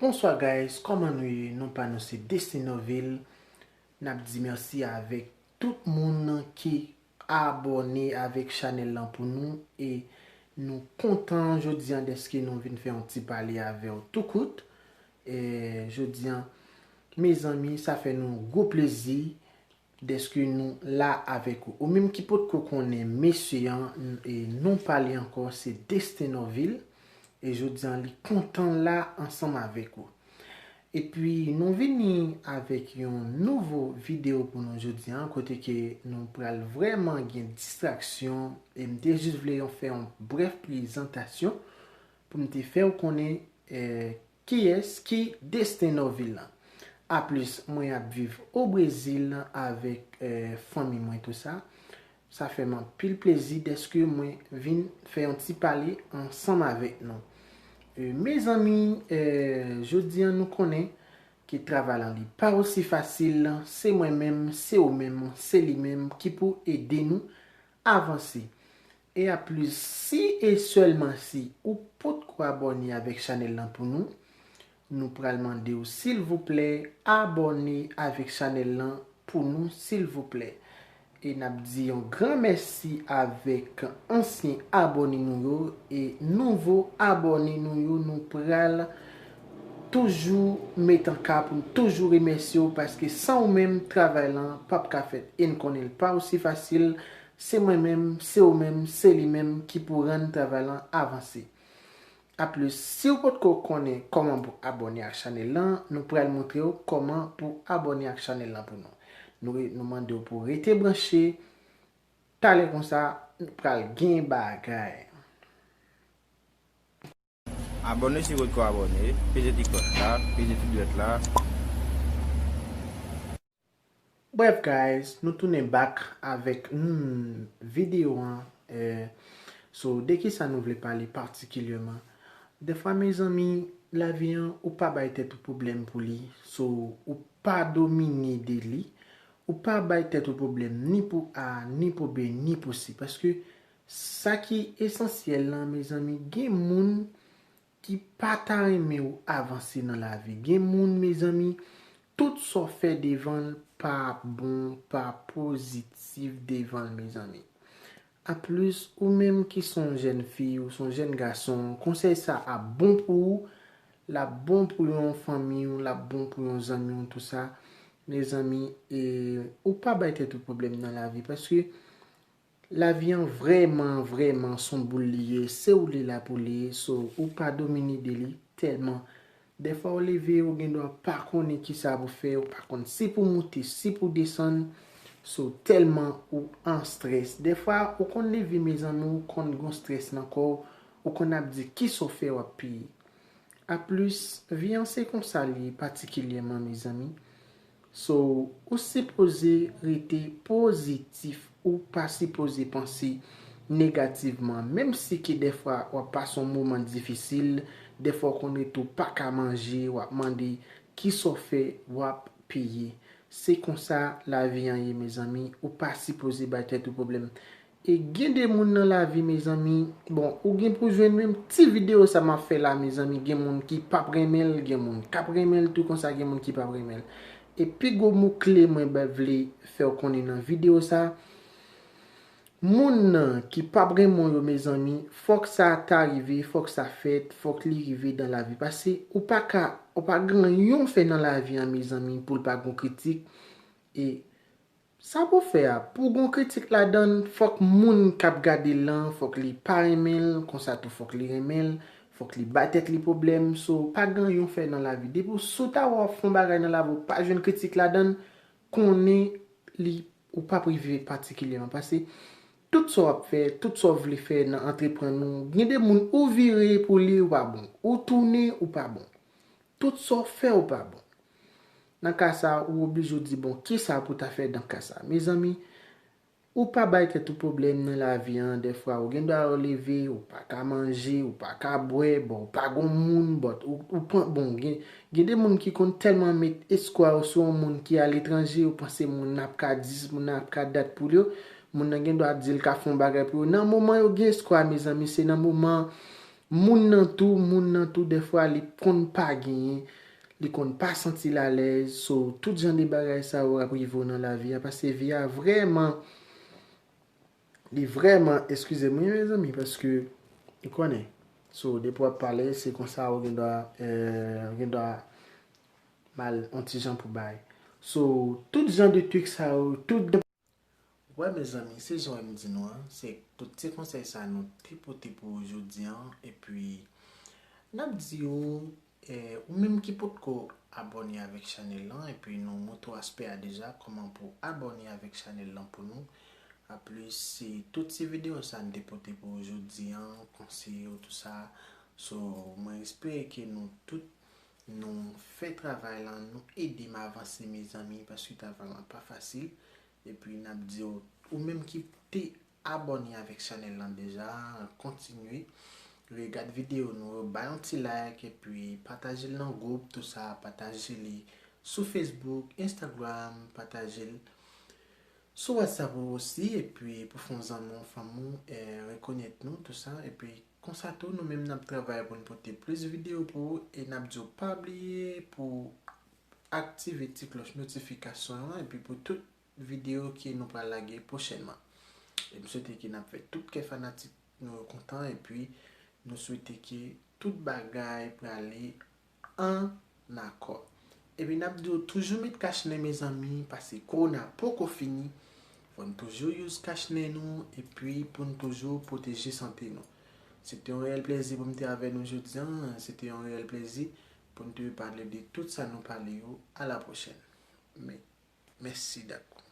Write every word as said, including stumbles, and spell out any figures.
Bonswa guys, kòman nou ye? Non pa nou se Destino Ville. N ap di mèsi avèk tout moun ki abòne avèk chanèl lan pou nou e nou kontan jodi a dèske nou vin fè yon ti pale avè w tou kout. E jodi a, mezanmi, sa fè nou gwo plezi dèske nou la avèk ou. Ou menm ki potko konnen mesye an, n- e non pa li ankò, se Destino Ville. E jodi a, li kontan la ansanm avèk ou. Epi, nou vini avèk yon nouvo videyo pou nou jodi a, kote ke nou pral vrèman gen distraksyon. E m te jis vle yon, fè yon brèf prezantasyon pou m te fè w konnen eh, kiyès ki Destino Ville lan. Aplis, mwen ap viv o Brezil avèk eh, fanmi mwen, tou sa. Sa fè m anpil plezi dèske mwen vin fè yon ti pale ansanm avèk nou. Eh, mezanmi, eh, jodi a nou konnen ke travay lan li pa osi fasil, se mwen menm, se ou menm, se li menm ki pou ede nou avanse. E aplis, si e sèlman si ou potko abòne avèk chanèl lan pou nou, nou pral mande w silvouplè abòne avèk chanèl lan pou nou silvouplè. E n ap di yon gran mèsi avèk ansyen abòne nou yo e nouvo abòne nou yo, nou pral toujou met an ka pou n toujou remèsye w paske san ou menm travay lan p ap ka fèt e n konnen l pa osi fasil. Se mwen menm, se ou menm, se li menm ki pou rann travay lan avanse. Aplis, si w potko konnen kòman pou abòne ak chanèl lan, nou pral montre w kòman pou abòne ak chanèl lan pou nou. Nou, re- nou mande w pou rete branche, talè konsa, nou pral gen bagay. Abòne si w potko abòne, peze ti klòch la, peze ti dwèt la. Bref guys, nou tounen back avèk hmm, videyo an. Eh, so, de kisa nou vle pale patikilyèman? Dèfwa, mezanmi, lavi an, ou pa bay tèt ou pwoblèm pou li. So, ou pa domine de li. Ou pa bay tèt ou pwoblèm ni pou A, ni pou B, ni pou C. Paske sa ki esansyèl lan, mezanmi, gen moun ki pa ta renmen w avanse nan lavi. Gen moun, mezanmi, tout sa w fè devan l pa bon, pa pozitif devan l, mezanmi. Anplis, ou menm ki se yon jèn fi, ou se yon jèn gason, konsèy sa ap bon pou ou, l ap bon pou yon fanmi w, l ap bon pou yon zanmi w, tou sa. Mezanmi, e, ou pa bay tèt ou pwoblèm nan lavi, paske lavi an vrèman, vrèman s on boul li ye, se ou li la pou li ye, so ou pa domine de li tèlman. Dèfwa ou leve, ou gen dwa pa konnen kisa pou fè, ou pa konn si pou moute, si pou desann, so tèlman ou an strès. Dèfwa ou konn leve, mezanmi, ou konn gen strès nan kò w, ou konn ap di kisa w fè w ap peye. Aplis, vi an se konsa li ye patikilyèman, mezanmi. So, ou sipoze rete pozitif, ou pa sipoze panse negativman. Menm si ke dèfwa w ap pase yon moman difisil, dèfwa w konn rete w pa ka manje, w ap mande kisa w fè, w ap peye. Se konsa lavi an ye, mezanmi. Ou pa sipoze bay tèt ou pwoblèm. E gen de moun nan lavi, mezanmi, bon, ou gen pou jwenn menm ti videyo sa m ap fè la, mezanmi, gen moun ki p ap renmen l, gen moun k ap renmen l tou konsa, gen moun ki p ap renmen l. E pi gwo mo kle mwen ba- vle fè w konnen nan videyo sa, moun nan ki p ap renmen w yo, mezanmi, fòk sa ta rive, fòk sa fèt, fòk li rive nan lavi. Paske ou pa ka, ou pa gen anyen w fè nan lavi an, mezanmi, pou l pa gon kritik. E sa pou fè a, pou gon kritik ladan l, fòk moun k ap gade l lan, fòk li pa renmen l, konsa tou fòk li renmen l, fòk li bay tèt li pwoblèm, so pa gen anyen w fè nan lavi. Depi w sou ta wè w ap fè yon bagay nan lavi w pa jwenn kritik ladan l, konnen li ou p ap rive patikilyèman. Paske tout sa w ap fè, tout sa w vle fè nan antreprann ou, gen de moun ou vire pou li ou pa bon, ou tounen ou pa bon. Tout sa w fè ou pa bon. Nan ka sa, ou oblije w di, bon, kisa pou ta fè nan ka sa? Mezanmi, ou pa bay tèt ou pwoblèm nan lavi an. Dèfwa, ou gen dwa w leve, ou pa ka manje, ou pa ka bwè, bon, ou pa gon moun, but ou, ou pran, bon, gen, gen de moun ki konn tèlman met espwa yo sou yon moun ki aletranje, ou panse moun nan ap ka dis, moun nan ap ka dat pou yo, moun nan gen dwa di l ka fè yon bagay pou yo. Nan moman yo gen espwa, mezanmi, se nan moman Moun nan tou, moun nan tou, dèfwa li konn pa genyen, li konn pa santi l alèz. So, tout jan de bagay sa yo ap rive w nan lavi a, paske vi a vrèman, li vrèman, eskize m wi mezanmi, paske, ou konnen, so, depi w ap pale, se konsa ou gen dwa, eh, ou gen dwa mal, yon ti jan pou bay. So, tout jan de trik sa yo, tout Wè mezanmi, se jan m di nou an, se tout ti konsèy sa nou te pote pou ou jodi an, epi n ap di ou, eh, ou menm ki potko abòne avèk chanèl lan, epi nou montre w aspè a deja, kòman pou abòne avèk chanèl lan pou nou. Anplis, se tout ti videyo sa n te pote pou ou jodi an, konseye w tou sa. So, mwen espere ke nou tout, nou fè travay lan, nou ede m avanse mezanmi, paske travay lan pa fasil. Epi n ap di w, ou menm ki te abòne avèk chanèl lan deja, kontinye. Regad videyo nou yo, bay yon ti like, epi pataje l nan gwoup, tou sa, pataje li sou Facebook, Instagram, pataje l sou WhatsApp ou osi, epi pou fè yon zanmi, yon fanmi w, eh, rekonèt nou, tou sa, epi konsa tou, nou menm n ap travay pou n pote plis videyo pou ou, e n ap di w pa bliye pou aktive ti klòch notifikasyon an, epi pou tout videyo ke nou pral lage pwochènman. E m swete ke n ap fè tout kè fanatik nou yo kontan, epi nou swete ke tout bagay prale an akò. Epi n ap di w toujou met kach nen, mezanmi, paske kowona poko fini. Fò n toujou use kach nen nou, epi pou n toujou pwoteje sante nou. Se te yon reyèl plezi pou m te avè nou jodi an. Se te yon reyèl plezi pou n te pale de tout sa nou pale yo. A la pwochèn. Mè-, mèsi dakou.